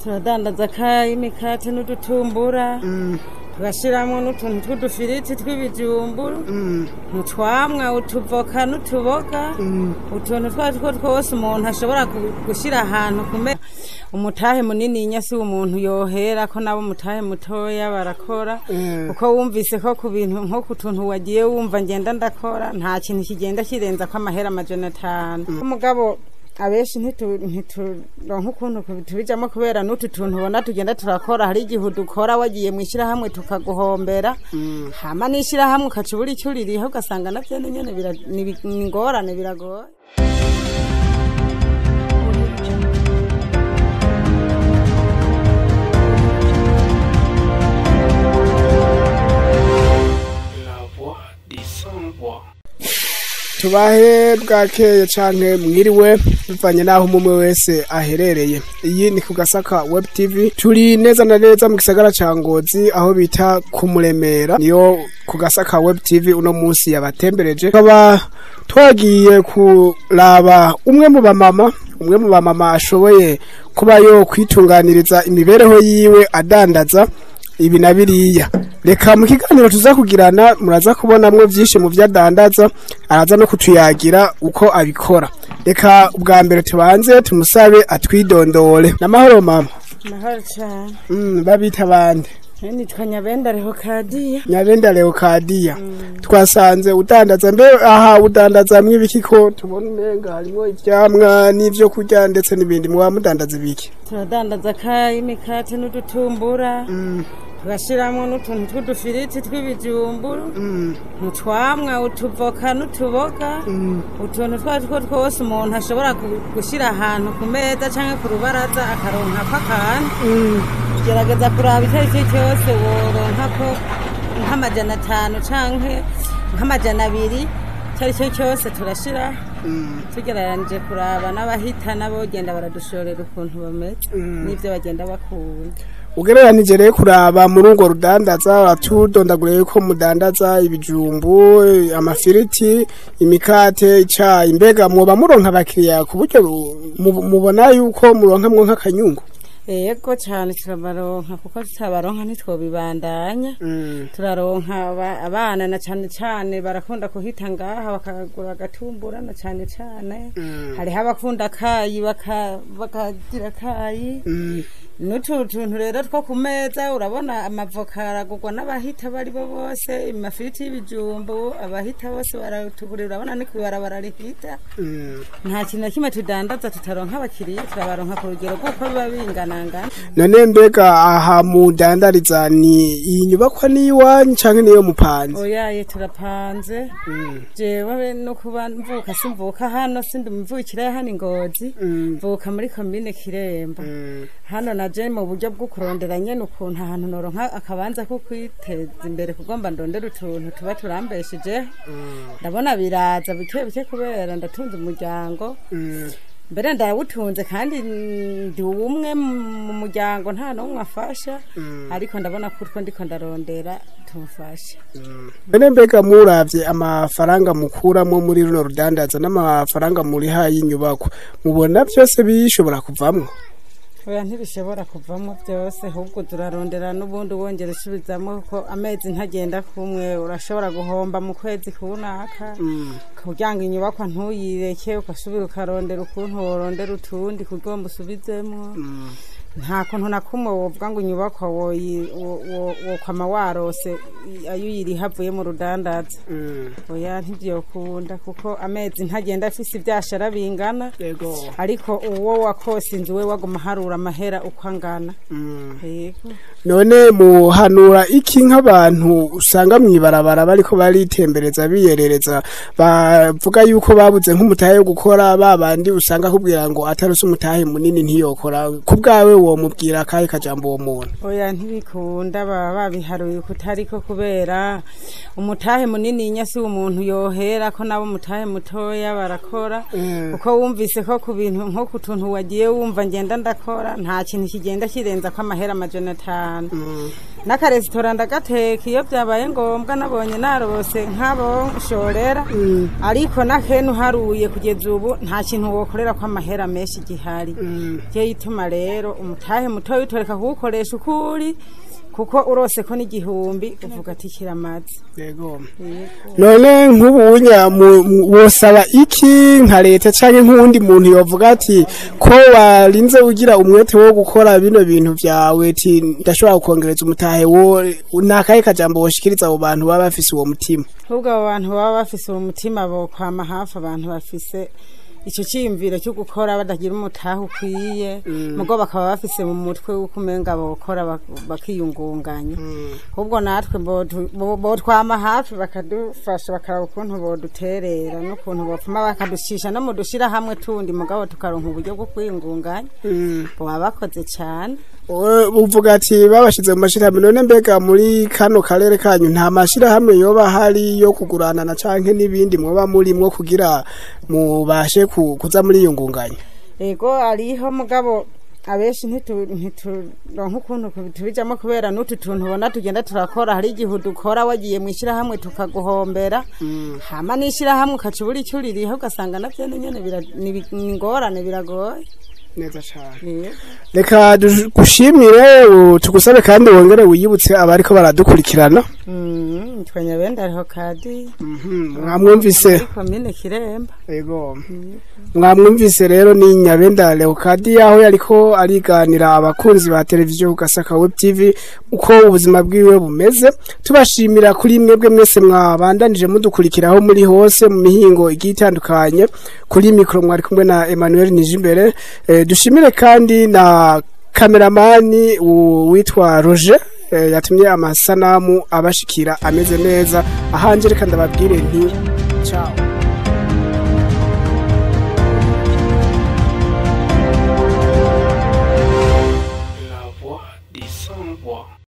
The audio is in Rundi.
Turadandaza akayi, imikate n'udutumbura, tugashiramwo n'utuntu tw'udufiriti tw'ibijumbu, utwamwa, utuvoka n'utuboga, utuntu twatwo twose umuntu ashobora gushira ahantu kume. Umutahe munini si umuntu yohera ko nabo umutahe mutoya barakora, kuko wumvise ko ku bintu nko ku tuntu wagiye wumva ngenda ndakora, nta kintu kigenda kirenza ko amahera 500. Umugabo abenshi ntituronka ukuntu tubijamo kubera n'utu tuntu ubona tugenda turakora. Hari igihe udukora wagiye mu ishyirahamwe tukaguhombera, hama n'ishyirahamwe ukaca ubura icyo uririha, ugasanga navyo nyene ni ingorane, biragoye. La voix des sans-voix. Tubahe bwakeye canke mwiriwe bivanye naho umwe wese aherereye. Iyi ni ku Gasaka Web TV, turi neza na neza mu gisagara ca Ngozi aho bita Kumuremera. Niyo ku Gasaka Web TV uno munsi yabatembereje, tukaba twagiye kuraba umwe mu bamama ashoboye kuba yo kwitunganiriza imibereho yiwe adandaza ibi na biriya. Reka mu kiganiro tuza kugirana muraza kubonamwo vyinshi mu vyadandaza, araza no kutuyagira uko abikora. Reka ubwa mbere tubanze tumusabe atwidondore. Namahoro mama. Mahoro cane. Babita bande? Nitwa Nyabenda Leokadiya. Nyabenda Leokadiya, twasanze udandaza. Mbe aha udandaza mw'ibiki, ko tubona umenga harimwo ivyamwa n'ivyo kurya ndetse n'ibindi? Muba mudandaza ibiki? Turadandaza akayi, imikate n'udutumbura, tugashiramwo n'utuntu tw'udufiriti tw'ibijumbu, utwamwa, utuvoka n'utuboga, utuntu twatwo twose umuntu ashobora gushira ahantu ku meza canke ku rubaraza akaronkako akantu. Gerageza kuraba icyo ari cyo cyose woronka nk'500 canke nk'200, icyo ari cyo cyose turashira, tugereranije kuraba n'abahita n'abogenda baradushorera ukuntu bameze n'ibyo bagenda bakunda. Ugereranije rero kuraba muri urwo rudandaza, uratudondaguriye ko mudandaza ibijumbu, amafiriti, imikate, icayi. Mbega mwoba muronka abakiriya ku buryo mubona yuko muronkamwo nk'akanyungu? Yego cyane, turabaronka, kuko tutabaronka ntitwobibandanya. Turaronka abana na cane cane barakunda kuhita ngaha bakagura agatumbura, na cane cane hariho abakunda akayi bakagira akayi n'utu tuntu rero two ku meza. Urabona amavoka aragurwa n'abahita bari bo bose, amafiriti y'ibijumbu abahita bose baratugurira. Urabona ni kw'ibarabara rihita. Nta kintu na kimwe tudandaza tutaronka abakiriya, turabaronka ku rugero rw'uko biba binganangana. None mbega aha mudandariza, ni iyi nyubakwa ni iwanyu canke niyo mupanze? Oyaye, turapanze. Jewe no kuba mvuka simvuka hano, sindi mvukira hano i Ngozi, mvuka muri komine Kiremba. Hano naje mu buryo bwo kurondera nyene ukuntu ahantu noronka akabanza ko kwiteza imbere, kugomba ndondera utuntu tuba turambeshejeho. Ndabona biraza buke buke kubera ndatunze umuryango, mbere ndawutunze kandi ndi umwe mu muryango, nta n'umwe afasha, ariko ndabona ko utwo ndiko ndarondera tumfasha. None mbega muravye amafaranga mukuramo muri runo rudandaza n'amafaranga muriha y'inyubakwa, mubona byose bishobora kuvamwo? Oya, ntibishobora kuvamo byose, ahubwo turarondera n'ubundi wongera usubizamo, ko amezi ntagenda kumwe. Urashobora guhomba mu kwezi kunaka kugira ngo inyubakwa ntuyireke, ugasubira ukarondera ukuntu worondera utundi kugira ngo usubizemo. Nta kuntu na kumwe wovuga ngo inyubakwa wokwama warose ayo uyiriha avuye mu rudandaza. Oya, ntibyokunda, kuko amezi ntagenda afise ivyashara bingana, ariko uwo wakose inzu we waguma harura amahera uko angana. Yego. None muhanura iki nk'abantu usanga mw'ibarabara bariko baritembereza, biyerereza, bavuga yuko babuze nk'umutahe wo gukora, babandi usanga akubwira ngo atarose umutahe munini ntiyokora? Ku bwawe womubwira akahe kajambo uwo muntu? Oya, ntibikunda, baba babiharuye kutariko, kubera umutahe munini si umuntu yohera ko nabo umutahe mutoya barakora, kuko wumvise ko ku bintu nko ku tuntu wagiye wumva ngenda ndakora, nta kintu kigenda kirenza ko amahera 500. N'akaresitora ndagateka iyo byabaye ngombwa, nabonye narose nk'abo nshorera. Ariko nakene uharuye kugeza ubu nta kintu wokorera ko amahera menshi gihari. Je yituma rero umutahe mutoya utoreka kuwukoresha uko uri, kuko urose ko n'igihumbi uvuga ati kiramaze. Yego. None nk'ubunya wosaba iki nka leta canke nk'uwundi muntu yovuga ati ko warinze ugira umwete wo gukora bino bintu vyawe, ti ndashobora kukongereza umutahe, wo nakahe kajambo woshikiriza abo bantu baba bafise uwo mutima? Ahubwo abo bantu baba bafise uwo mutima bokwama hafi abantu bafise icyo cyiyumviro cyo gukora badagira umutahe ukwiye, mugo bakaba bafise mu mutwe w'uko umenga bokora bakiyungunganya. Ahubwo natwe botwama hafi bakadufasha, bakaraba ukuntu boduterera n'ukuntu bopfuma bakadushisha no mu dushira hamwe tundi, mugabo tukaronka uburyo bwo kwiyungunganya. Boba bakoze cyane. Uvuga ati babashize mu mashirahamwe. None mbega muri kano karere kanyu nta mashirahamwe yoba hari yo kuguranana canke n'ibindi mwoba murimwo kugira mubashe kuza muri iyo ngunganya? Ego, ariho, mugabo abenshi ntituronka ukuntu tubijamo kubera n'utu tuntu ubona tugenda turakora. Hari igihe udukora wagiye mu ishyirahamwe tukaguhombera, hama n'ishyirahamwe ukaca ubura icyo uririho, ugasanga navyo nyene ni ingorane, biragoye. Neza cane. Yego. Reka dugushimire, tugusabe kandi wongere wiyibutse abariko baradukurikirana. Nitwa Nyabenda Kadi. Mwamwumvise. Muri komine Kiremba. Ego. Mwamwumvise rero, ni Nyabenda Leokadi, aho yariko ariganira abakunzi ba televiziyo Gasaka Web TV uko ubuzima bwiwe bumeze. Tubashimira kuri mwebwe mwese mwabandanije mudukurikiraho muri hose mu mihingo igiye itandukanye. Kuri mikro mwari kumwe na Emmanuel Nijimbere. Dushimire kandi na kameramani witwa Roger, yatumye amasanamu abashikira ameze neza. Ahanje reka ndababwire nti ciao. La voix des sans-voix.